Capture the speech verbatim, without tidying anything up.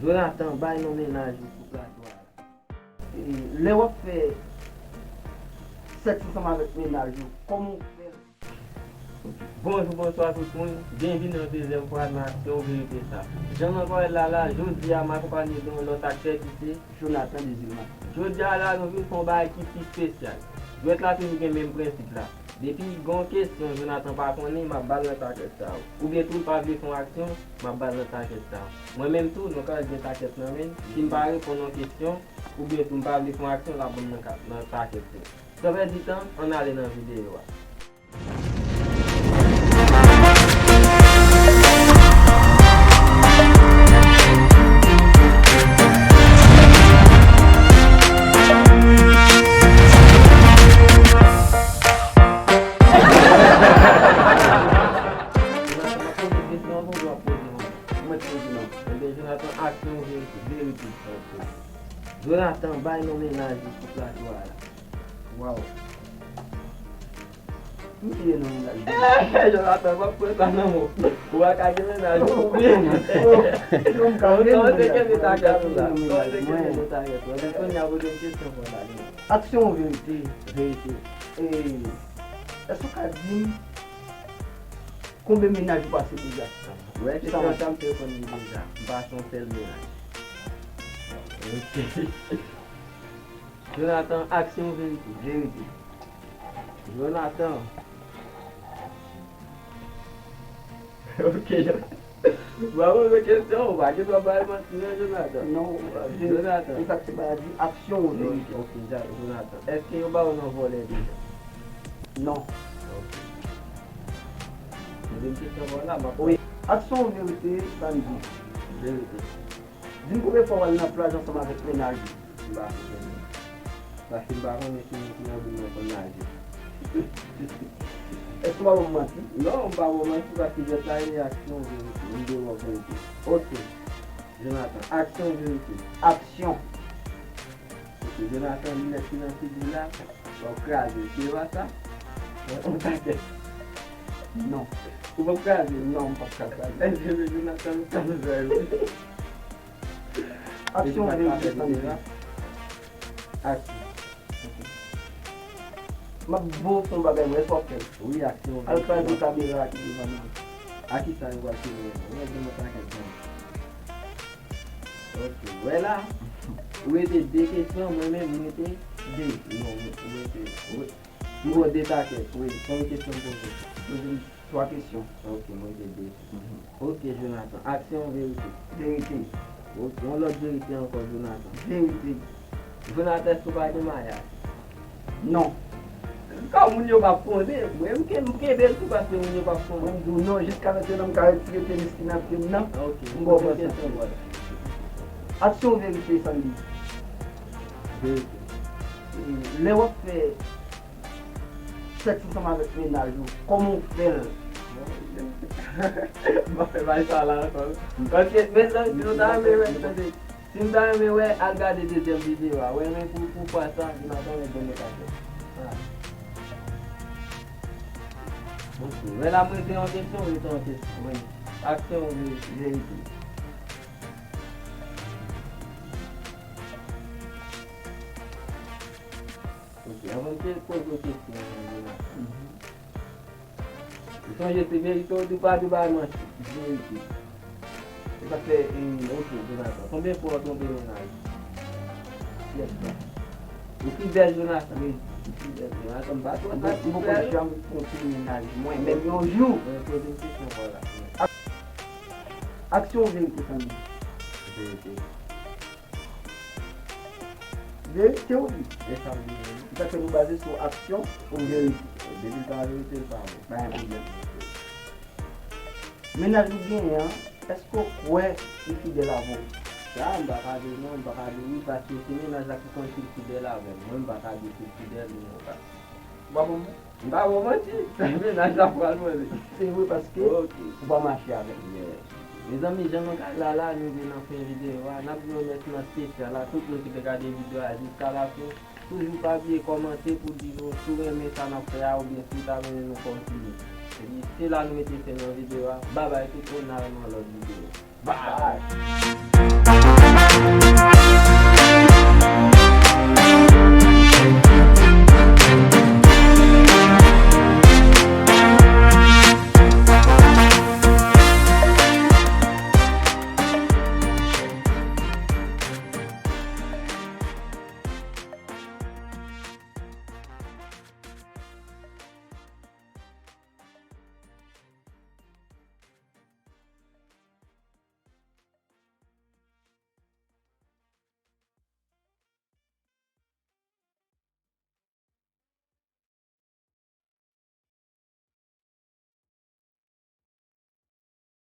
Jonathan, bay non mennaj ou sou plato a la. E, lè w ap fè sèks ansanm avèk mennaj ou, kòman w fè l? Bonjou, bonswa tout moun. Byenvini yon dezyèm fwa nan Aksyon Verite sa. Jan nou ankò wè l la la, jodi a m akonpanye de yon lòt aktè ki se Jonathan Dezilma. Jodi a la, nou vin fè yon bagay ki pi espesyal. Jwèt la toujou gen menm prensip la. Depi gen yon kesyon Jonathan pa konnen, m ap ba l nan takèt sa yo. Oubyen tou, l pa vle fè yon aksyon, m ap ba l nan takèt sa yo. Mwen menm tou, nou ka gen takèt nan men m. Si m pa reponn yon kesyon, oubyen tou m pa vle fè yon aksyon, l ap ban m nan ka-, nan takèt tou. San pèdi tan, ann ale nan videyo a. Jonathan, m ap poze kesyon an, w ap poze mwen. Mwen poze non. Ebyen, Jonathan, aksyon oubyen verite? Verite. Ok. Jonathan, bay non mennaj ou sou plato a la. Waw. Ki ye non mennaj ou? Eh, Jonathan, w ap pran sa nan men w. Ou pa ka gen mennaj ou oubyen? Non, m ka gen mennaj mwen. Ou te kenbe takèt ou la. Ou te kenbe takèt ou. Ebyen, kounye a poze m kesyon pou w la. Aksyon ou verite? Verite. E, èske w ka di m konbyen mennaj ou pase deja? Ou wè, kesyon sa m te reponn li deja. M pase yon sèl mennaj. Ok. Jonathan, aksyon ou verite? Verite. Jonathan. Ok, Jonathan. Ou pa poze kesyon, ou pa gen dwa bay manti non, Jonathan. Non, Jonathan. Ou sa ki se pa di aksyon ou verite. Ok, ok, Ja-, Jonathan. Èske yo ba ou nan vòlè deja? Non. Ok. Poze m kesyon ankò la, m ap... Wi. Aksyon ou verite, Sandy? Verite. Di m konbyen fwa w al nan plaj ansanm avèk mennaj ou? M pa konnen. Paske m pa konnen si moun ki nan boul nan konn naje. Èske w pa ban m manti? Non, m pa ban w manti paske jwèt la ye aksyon verite. M dwe ba w verite. Ok. Jonathan, aksyon verite? Aksyon. Ok, Jonathan, linèt ki nan figi w la, w ap kraze l, se pa sa? Yon takèt. Non. Ou p ap kraze l? Non, m p ap ka kraze l. Ebyen, Jonathan, ou kalme, wi. Aksyon oubyen rezistanm? Aksyon. Ok. M ap ba w fè yon bagay, mwen, èske w ap fè l? Wi, aksyon. Al kraze kamera a ki devan nou. A kisa yo pral filme? Mwen gen yon pakèt zanmi. Ok, wè la. Ou rete de kesyon, mwen menm, mwen rete de. Non, mwen, mwen rete, wi. M ba w de pakèt, wi. Konbyen kesyon m poze? Poze m twa kesyon. Ok, mwen te de. Mhm. Ok, Jonathan. Aksyon ou verite? Verite. Ok, yon lòt verite ankò, Jonathan. Verite. Jonathan, èske w pa gen mayaj? Non. Kòm moun yo p ap konnen, mwen, m ke-, m kenbe l tou paske moun yo p ap konnen. Mwen, m di w non, jiska mentnan, m ka retire penis ki nan pye m nan. Ok, m ba w kesyon ankò. Aksyon ou verite, Sandy? Verite. Lè w ap fè sèks ansanm avèk mennaj ou, kòman w fè l? Bon, m pa fè bay sa la ankò. Paske, mezanmi, si nou ta renmen wè, tande, si nou ta renmen wè, al gade dezyèm videyo a. Wè, men pou, pou fwa sa, Jonathan mèt ban nou kafè. Ah. Ok. Wè la, mwen te yon kesyon, mwen te yon kesyon. Wi. Aksyon, verite. Verite. Ok, anvan m te poze w kesyon an, Jonathan. Mhm. Ou sonje se verite ou di w pa dwe bay manti? Verite. E sa k fè, e, ok, Jonathan. Konbyen fwa w twonpe mennaj? Kiyès la? Ou fidèl, Jonathan? Wi, m fidèl. Jonathan, m pa twò sa fidèl. M poko janm twonpe mennaj mwen, menm yon jou. Mwen poze m kesyon ankò la. Ak-, aksyon ou verite, Sandy? Verite. Verite ou di? E sa m di menm. Sa fè nou baze sou aksyon ou verite? Depi l pa verite, l pa bon. Pa gen pwoblèm. Mennaj ou genyen an, èske w kwè li fidèl avè w? Sa, m pa ka di w non, m pa ka di w wi, paske se mennaj la ki konn si l fidèl avè m. Mwen, m pa ka di w si l fidèl ou non. Ou pa konprann? M pa ba w manti, se mennaj la pral mande. Se vre paske ou pa mache avè l. Yeah. Mezanmi, jan nou ka la la, nou rive nan fen videyo a. N ap di yon mèsi nan espesyal a tout moun ki te gade videyo a jiska lafen. Toujou pa bliye kòmante pou di nou si w renmen sa n ap fè a oubyen si w ta renmen nou kontinye. Epi se la nou mete fen nan videyo a. Babay tout moun, n a wè nan lòt videyo. Bye!